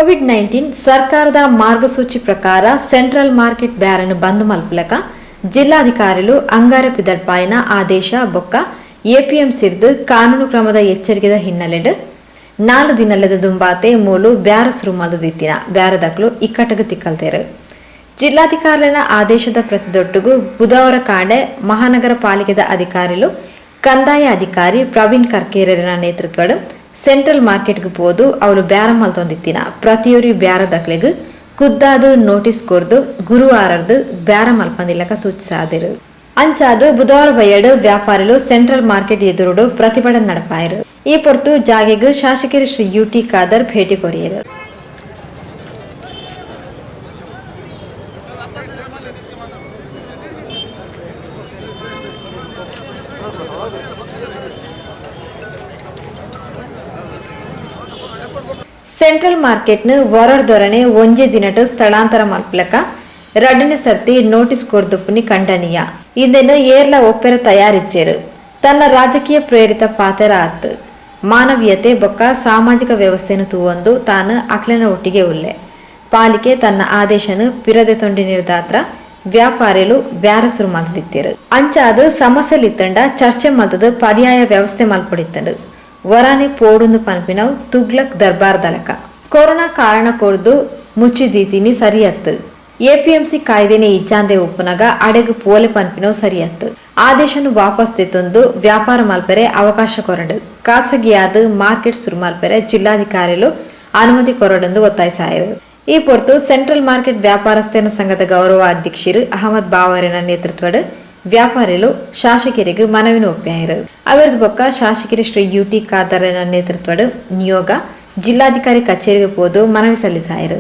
COVID-19 ಸರ್ಕಾರದ ಮಾರ್ಗಸೂಚಿ ಪ್ರಕಾರ ಸೆಂಟ್ರಲ್ ಮಾರ್ಕೆಟ್ ಬ್ಯಾರನ್ನು ಬಂದ್ ಮಲ್ಪಲಕ ಜಿಲ್ಲಾಧಿಕಾರಿಲು ಅಂಗಾರ ಪಿದಡ್ಪಾಯಿನ ಆದೇಶ ಬೊಕ್ಕ ಎಪಿಎಂಸಿರ್ದು ಕಾನೂನು ಕ್ರಮದ ಎಚ್ಚರಿಕೆದ ಹಿನ್ನೆಲೆಡ್ 4 ದಿನಲ್ಲದ ದುಂಬಾತೆ ಮೂಲು ಬ್ಯಾರ ಸುರು ಮಲ್ದಿತ್ತಿನ ಬ್ಯಾರದಕ್ಲು ಇಕ್ಕಟ್ಟಗ ತಿಕ್ಕಲ್ತೇರು. ಜಿಲ್ಲಾಧಿಕಾರಿಗಳ ಆದೇಶದ ಪ್ರತಿದೊಟ್ಟುಗು ಬುಧವಾರ ಕಾಂಡೆ ಮಹಾನಗರ ಪಾಲಿಕೆದ ಅಧಿಕಾರಿಲು ಕಂದಾಯ ಅಧಿಕಾರಿ ಪ್ರವೀಣ್ ಕರ್ಕೇರನ ನೇತೃತ್ವಡ್ ಸೆಂಟ್ರಲ್ ಮಾರ್ಕೆಟ್ಗೆ ಪೋದು ಅವಳು ಬ್ಯಾರ ಮಲ್ತೊಂದಿತ್ತಿನ ಪ್ರತಿಯೊರಿ ಬ್ಯಾರದಕ್ಲೆಗ್ ಖುದ್ದಾದ ನೋಟಿಸ್ ಕೊರ್ದು ಗುರುವಾರರ್ದು ಬ್ಯಾರ ಮಲ್ಪಂದಿಲ್ಲಕ ಸೂಚಿಸಾದಿರು. ಅಂಚಾದು ಬುಧವಾರ ಬಯ್ಯಡು ವ್ಯಾಪಾರಿಲು ಸೆಂಟ್ರಲ್ ಮಾರ್ಕೆಟ್ ಎದುರುಡು ಪ್ರತಿಭಟನೆ ನಡಪಾಯರು. ಈ ಪೊರ್ತು ಜಾಗೆಗ್ ಶಾಸಕರು ಶ್ರೀ ಯುಟಿ ಖಾದರ್ ಭೇಟಿ ಕೊರಿಯರು. ಸೆಂಟ್ರಲ್ ಮಾರ್ಕೆಟ್ನ ವರರ್ದೊರನೆ ಒಂಜೆ ದಿನಟ್ ಸ್ಥಳಾಂತರ ಮಲ್ಪಲಕ ರಡ್ಡನೆ ಸರ್ತಿ ನೋಟಿಸ್ ಕೊರ್ದುಪ್ಪುನಿ ಖಂಡನೀಯ. ಇಂದೆನು ಏರ್ಲ ಒಪ್ಪೆರ ತಯಾರಿಚ್ಚೇರು. ತನ್ನ ರಾಜಕೀಯ ಪ್ರೇರಿತ ಪಾತೆರ ಆತ್ ಮಾನವೀಯತೆ ಬೊಕ್ಕ ಸಾಮಾಜಿಕ ವ್ಯವಸ್ಥೆಯನ್ನು ತೂವೊಂದು ತಾನು ಅಕ್ಲೆನ ಒಟ್ಟಿಗೆ ಉಲ್ಲೆ. ಪಾಲಿಕೆ ತನ್ನ ಆದೇಶನು ಪಿರದೆ ತೊಂಡಿ ನಿರ್ದಾತ್ರ ವ್ಯಾಪಾರಿಲು ಬ್ಯಾರ ಸುರು ಮಲ್ತಿತ್ತೇರು. ಅಂಚಾದ ಸಮಸ್ಯೆಲಿತ್ತಂಡ ಚರ್ಚೆ ಮಲ್ತದ ಪರ್ಯಾಯ ವ್ಯವಸ್ಥೆ ಮಲ್ಪಡಿತ್ತಂಡು. ವರಾನೆ ಪೋಡುಂದು ಪನ್ಪಿನವು ತುಗ್ಲಕ್ ದರ್ಬಾರ್ ದಲಕ. ಕೊರೋನಾ ಕಾರಣ ಕೊರ್ದು ಮುಚ್ಚಿದೀತಿನಿ ಸರಿಯತ್ತು. ಎಪಿಎಂಸಿ ಕಾಯ್ದೆನೆ ಇಜ್ಜಾಂದೆ ಉಪ್ಪುನಗ ಅಡೆಗ್ ಪೋಲೆ ಪನ್ಪಿನವು ಸರಿಯತ್ತು. ಆದೇಶನು ವಾಪಸ್ ತೆತ್ತೊಂದು ವ್ಯಾಪಾರ ಮಲ್ಪೆರೆ ಅವಕಾಶ ಕೊರಡು. ಖಾಸಗಿಯಾದ ಮಾರ್ಕೆಟ್ ಸುರು ಮಲ್ಪೆರೆ ಜಿಲ್ಲಾಧಿಕಾರಿಲು ಅನುಮತಿ ಕೊರಡೆಂದು ಒತ್ತಾಯಿಸಾಯರು. ಈ ಪೊರ್ತು ಸೆಂಟ್ರಲ್ ಮಾರ್ಕೆಟ್ ವ್ಯಾಪಾರಸ್ಥೇನ ಸಂಘದ ಗೌರವ ಅಧ್ಯಕ್ಷರು ಅಹಮದ್ ಬಾವರಿನ ನೇತೃತ್ವಡ್ ವ್ಯಾಪಾರಿಲು ಶಾಸಕರಿಗೆ ಮನವಿನ ಒಪ್ಪಾಯರು. ಅವರದು ಬೊಕ್ಕ ಶಾಸಕರು ಶ್ರೀ ಯುಟಿ ಖಾದರನ ನೇತೃತ್ವಡ್ ನಿಯೋಗ ಜಿಲ್ಲಾಧಿಕಾರಿ ಕಚೇರಿಗೆ ಪೋದು ಮನವಿ ಸಲ್ಲಿಸಾಯರು.